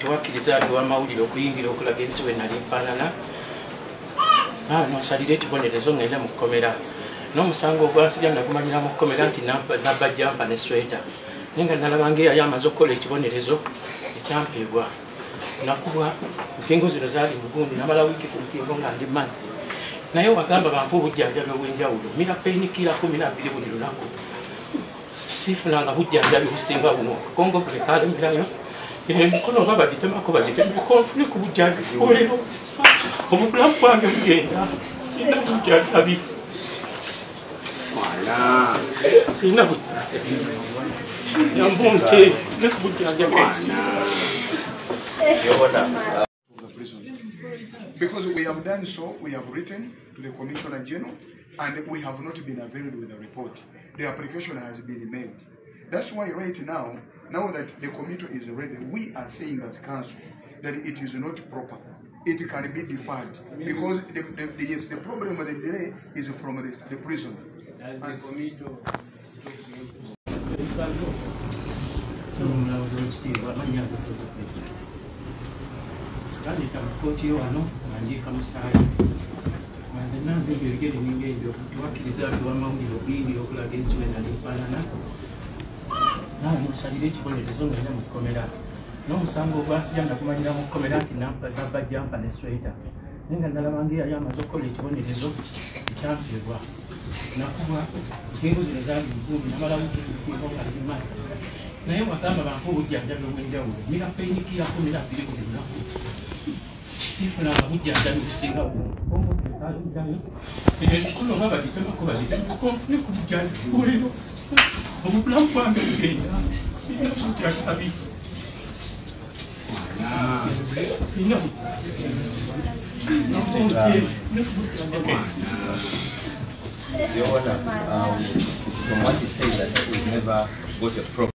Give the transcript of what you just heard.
Tewakkiriza ati wamawulire okuyingira okulaga ensi we nali nfaanana. Naawe nonsalira ekibonerezo ngenda mu kkomera. N'omusango ogwansibya nagumanyira mu kkomera nti nabba jjampa ne sweta. Naye nga nalaba ng'eyali amaze okukola ekibonerezo ekyampeebwa. Nakubwa mpingo zino zaali mugundi namala wiiki ku mpingo nga ndi mazzi. Naye wagamba bampe obujjanjabi obw'enjawulo. Mira painkiller 12 buli lunaku. Sifunanga bujjanjabi businga buno. Kongovule kalemerayo. Emikono oba bagitemako bagitemeko nfune ku bujjanjabi olero. Obulamu bwange bugenda. Sirina bujjanjabi. Sirina bujjanjabi. Yambunte nfune ku bujjanjabi. Because we have done so, we have written to the Commissioner General and we have not been availed with the report. The application has been made. That's why right now, now that the committee is ready, we are saying as council that it is not proper. It can be deferred because the problem with the delay is from the prison. As the committee. Tandika mu kkooti yo wano nga njiika musaayi. Nga nze nanze ebigere ninga ebyo tewakkiriza ati wamawulire okuyingira okulaga ensi we nali nfaanana. Naawe nonsalira ekibonerezo ngenda mu kkomera. N'omusango ogwansibya nagumanyira mu kkomera nti nabba jjampa ne sweta. Naye nga nalaba ng'eyali amaze okukola ekibonerezo ekyampeebwa. Nakubwa mpingo zino zaali mugundi namala wiiki ku mpingo nga ndi mazzi. Naye wagamba bampe obujjanjabi obw'enjawulo. Mira painkiller 12 buli lunaku. Sifunanga bujjanjabi businga buno. Emikono oba bagitemako bagitemeko nfune ku bujjanjabi olero. Obulamu bwange bugenda. Sirina bujjanjabi. Sirina bujjanjabi. Your Honor, from what he says that he's never got a problem.